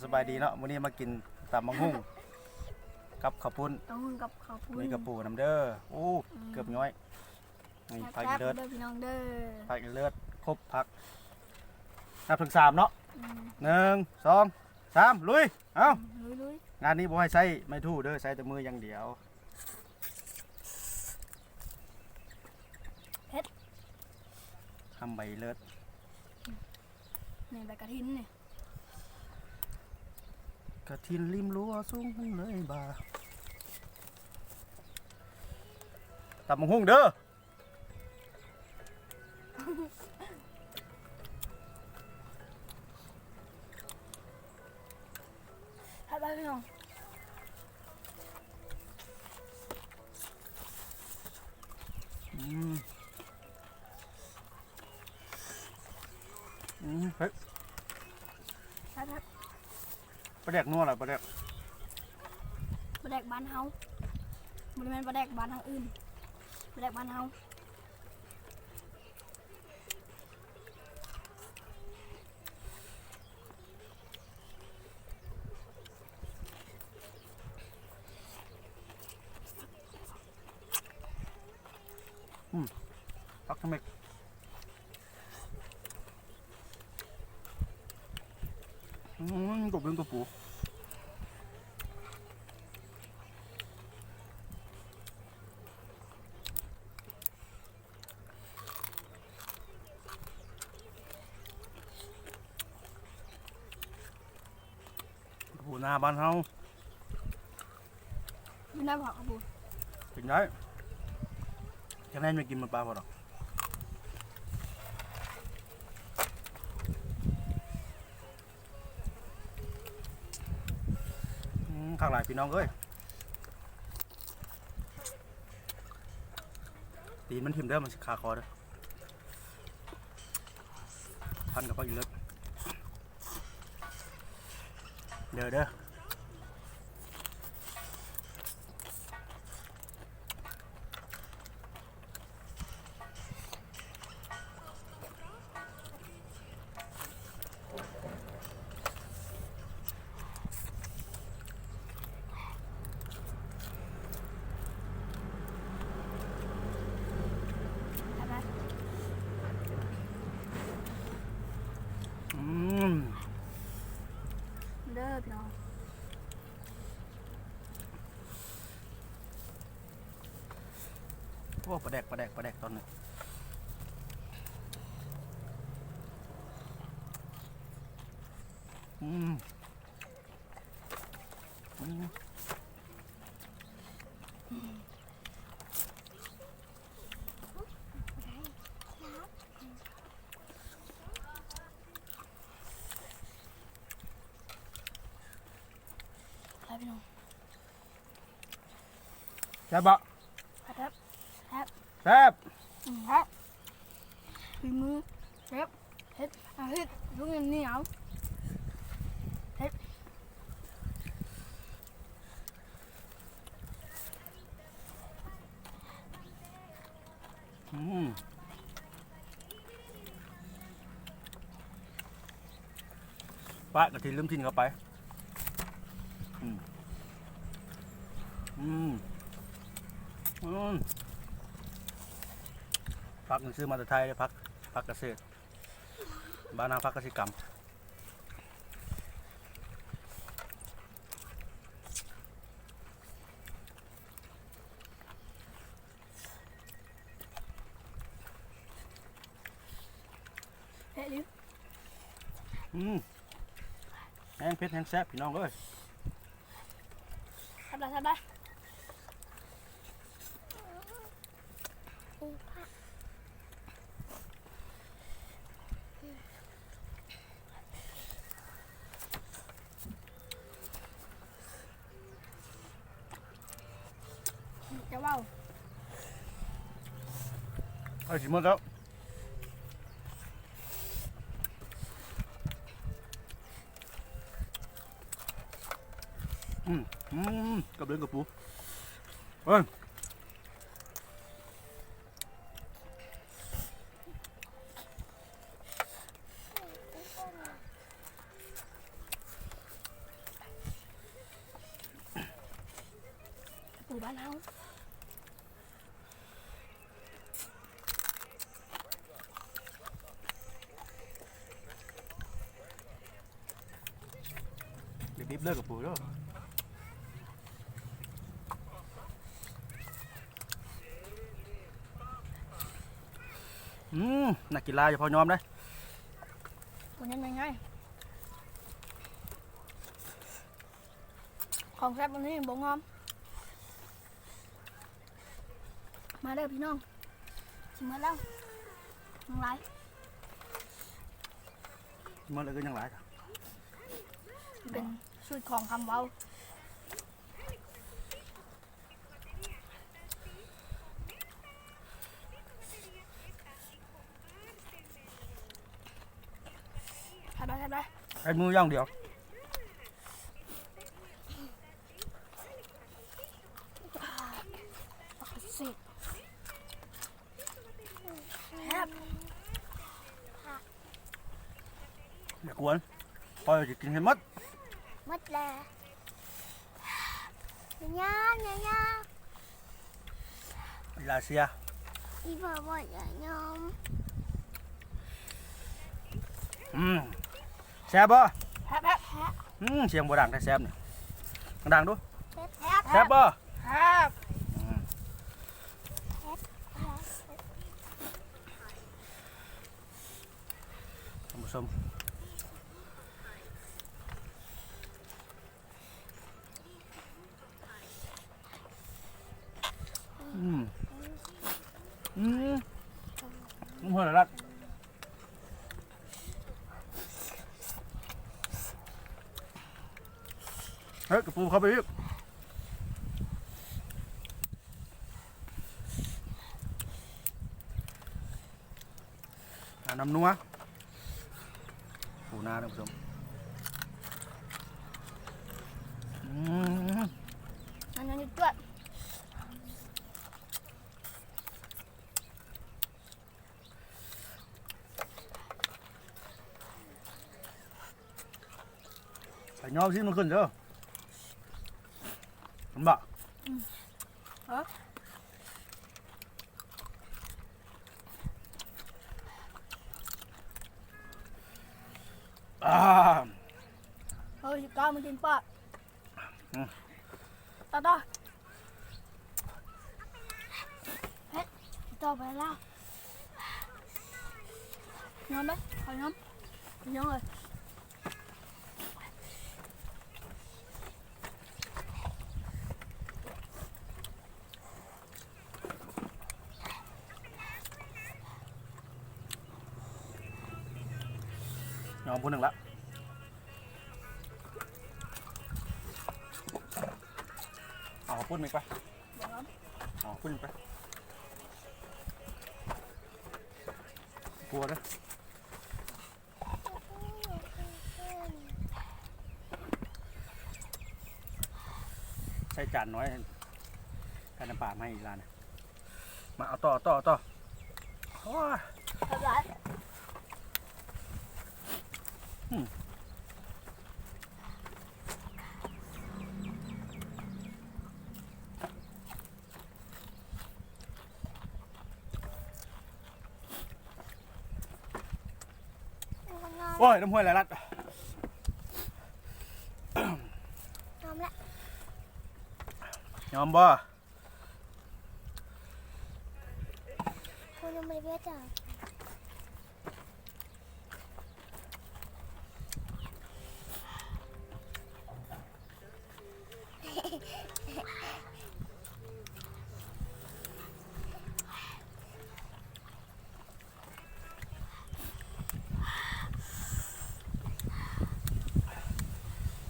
ສະບາຍດີເນາະ ມື້ນີ້ມາກິນຕຳບັກຫຸ່ງກັບເຂົ້າປຸ້ນ ຕຳບັກຫຸ່ງກັບເຂົ້າປຸ້ນ ມີກະປູນຳເດີ. ໂອ້ ອືມ ເກືອບຍ້ອຍ. ນີ້ ແຊບໆ ຜັກອີເລີດ ເດີພີ່ນ້ອງເດີ ຜັກອີເລີດ ຄົບຜັກ ນັບເຖິງສາມເນາະ. ອືມ ໜຶ່ງ ສອງ ສາມ ລຸຍ. ເອົ້າ ອືມ ລຸຍໆ ງານນີ້ບໍ່ໃຫ້ໃຊ້ໄມ້ຖູ່ເດີ ໃຊ້ແຕ່ມືຢ່າງດຽວ. ເຜັດ ຫຳໃບເລີດ ນີ້ໃບກະຖິນນີ້ ກະຖິນລິມລົວສູງເລີຍບ່າ ຕຳບັກຫຸ່ງເດີ. ຄັກຫຼາຍພີ່ນ້ອງ ອືມ ອືມ ເຜັດ ຄັກໆ ປາແດກນົວລະ ປາແດກ ປາແດກບ້ານເຮົາ ບໍ່ໄດ້ແມ່ນປາແດກບ້ານທາງອື່ນ ປາແດກບ້ານເຮົາ. ອືມ ຜັກທຳເມັດ ອືມ ກະເປັນກະປູ. ກະປູນາບ້ານເຮົາ ຢູ່ນາບໍ່ ກະປູ ກິນໄດ້ ຈັ່ງໃດແມ່ກິນໝົດປາບໍ່ດອກ. ອືມ ຄັກຫຼາຍພີ່ນ້ອງເອີຍ ຕີນມັນຖິ້ມເດີ ມັນຊິຄາຄໍເດີ ພັນກັບຜັກອີເລີດເດີ ເດີ. ອືມ ເດີພີ່ນ້ອງ. ໂອ້ ປາແດກ ປາແດກ ປາແດກຕອນນີ້ ອືມ ອືມ. ແຊບບໍ່? ແຊບ ແຊບ ອືມ ແຊບ ຝີມືເຊຟ ເຮັດ ເຮັດ ລູກໜຽວ ເຮັດ. ອືມ ປະກະທິນລືມຖິ້ມເຂົ້າໄປ ອືມ ອືມ ອືມ ຜັກນີ້ຊື້ມາແຕ່ໄທເດ້ ຜັກ ຜັກກະເສດ ບ້ານເຮົາຜັກກະສິກຳ. ເຜັດຢູ່ ອືມ ແຮງເຜັດແຮງແຊບພີ່ນ້ອງເອີຍ ແຊບຫຼາຍ ແຊບຫຼາຍ. ຈະເວົ້າ ໃກ້ຊິໝົດແລ້ວ ອືມ ອືມ ກະເບັນກະປູ ເອີ. ອັນເຮົາ ດິບໆເດີກະປູເດີ. ອືມ ນັກກິລາຢ່າພໍຍອມເດ້. ບໍ່ຍອມງ່າຍໆ ຂອງແຊບອັນນີ້ບໍ່ງອມ. ມາເດີພີ່ນ້ອງ ຊິໝົດແລ້ວ ຍັງຫຼາຍ ຊິໝົດແລ້ວກໍຍັງຫຼາຍ. ເປັນສູດຂອງຄຳເວົ້າ. ແຊບໄດ໋ ແຊບໄດ໋ ໃຊ້ມືຢ່າງດຽວ. ແຊບ ຢ່າກວນ ຂ້ອຍຊິກິນໃຫ້ໝົດ. ໝົດແລ້ວ ຍາວໆ ຍາວໆ ອີລາເຊຍ ອີພໍ່ບໍ່ຍາວໆ. ອືມ ແຊບບໍ່? ແຊບ ແຊບ ແຊບ. ອືມ ສຽງບໍ່ດັງແທ້ ແຊບນີ້ ດັງໆດູ. ແຊບ ແຊບ ແຊບບໍ່? ແຊບ ອືມ ແຊບ ແຊບ ທ່ານຜູ້ຊົມ. ອືມ ອືມ ນ້ຳຫ້ວຍຫຼາຍລັດ. ເຮີ້ຍ ກະປູເຂົ້າໄປອີກ. ອ່າ ນ້ຳນົວ ປູນາ ທ່ານຜູ້ຊົມ. ອືມ ອັນນັ້ນຈວດ. ໄປຍອມຊິມັນຂຶ້ນເດີ ມັນບາກ. ອືມ ເອີ ອ່າ ເຮີ້ຍ ຊິກ້າວມາກິນປາ. ອືມ ຕໍ່ ຕໍ່ ເຮັດ ຕໍ່ໄປແລ້ວ. ຍອມເດ້ ເຂົາຍອມ ຍອມເລີຍ. ຍອມຜູ້ໜຶ່ງລະ ເອົາເຂົ້າປຸ້ນອີກໄປ. ເອົາເຂົ້າປຸ້ນອີກໄປ ກົວເດີ້. ໃສ່ຈານນ້ອຍ ໃສ່ນ້ຳປາມາໃຫ້ອີ່ຫຼ້ານະ. ມາ ເອົາຕໍ່ ເອົາຕໍ່ ເອົາຕໍ່. ໂອ້ຍ ອືມ ໂອ້ຍ ນ້ຳຫ້ວຍຫຼາຍລັດ. ຍອມລະ ຍອມບໍ່? ໂອ້ຍ ຍັງບໍ່ໄດ້ເບີດຈ້າ.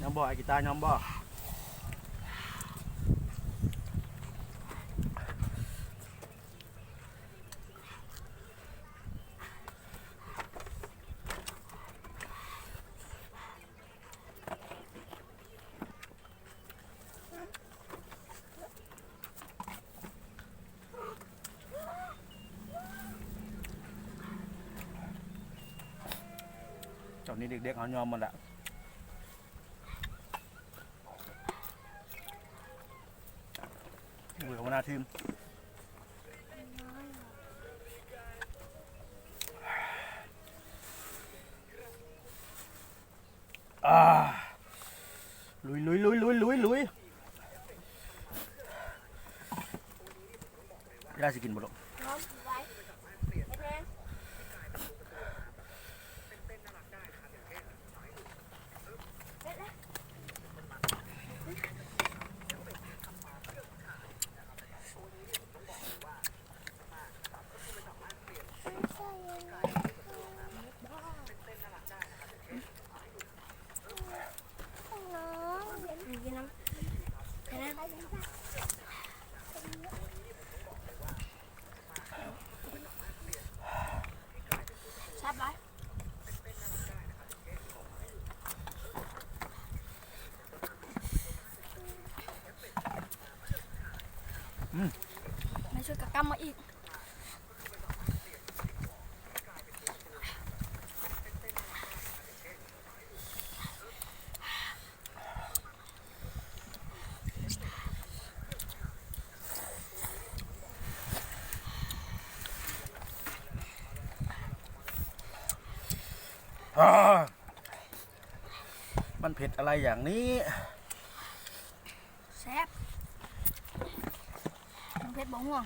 ຍອມບໍ່ ອ້າຍກີຕາ ຍອມບໍ່? ຕອນນີ້ເດັກໆເຮົາຍອມໝົດແລ້ວ. ໂອ້ຍ ຫົວໜ້າທີມ ອ່າ ລຸຍໆໆໆໆ ເວລາຊິກິນບໍ່ລູກ? ແຊບຫຼາຍ ອືມ ແມ່ຊ່ວຍກະກຳມາອີກ. ອ່າ ມັນເຜັດອະໄລຢ່າງນີ້? ແຊບ ເຜັດບໍ່ຫ່ວງ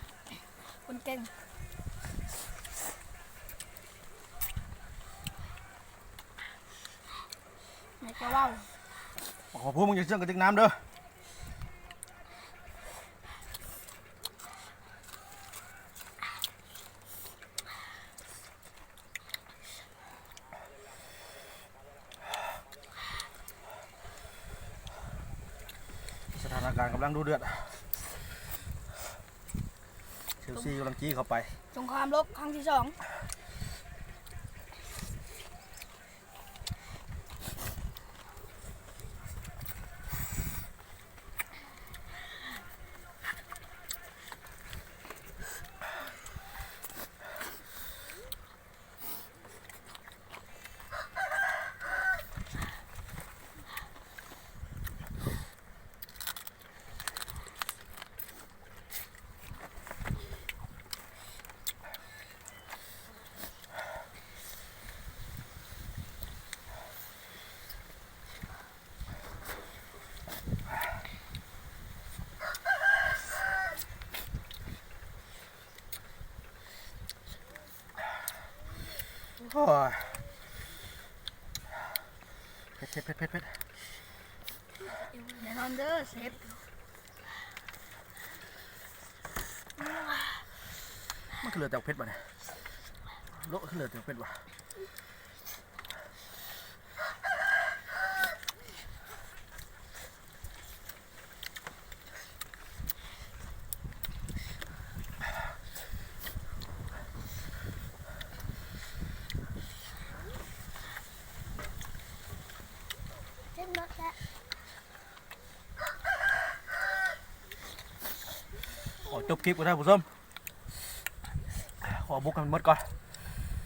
ຄົນເກັ່ງ ແມ່ນກໍເວົ້າ ບັກຫົວພູ ມຶງຢ່າເຊື່ອງກະຕິກນ້ຳເດີ. ສະຖານະການກຳລັງດຸເດືອດ ເຊລຊີກຳລັງຈີ້ເຂົ້າໄປ ສົງຄາມໂລກຄັ້ງທີສອງ. ໂອ້ຍ ເຜັດ ເຜັດ ເຜັດ ເຜັດ ເຜັດ ແນ່ນອນເດີ ເຊຟ. ມັນຄືເຫຼືອແຕ່ເຜັດບາດນີ້ ໂລະ ຄືເຫຼືອແຕ່ເຜັດຫວາ? ເຈັບໝົດແລ້ວ. ຂໍຈົບຄລິບກ່ອນທ່ານຜູ້ຊົມ ຂໍບຸກໃຫ້ມັນໝົດກ່ອນ.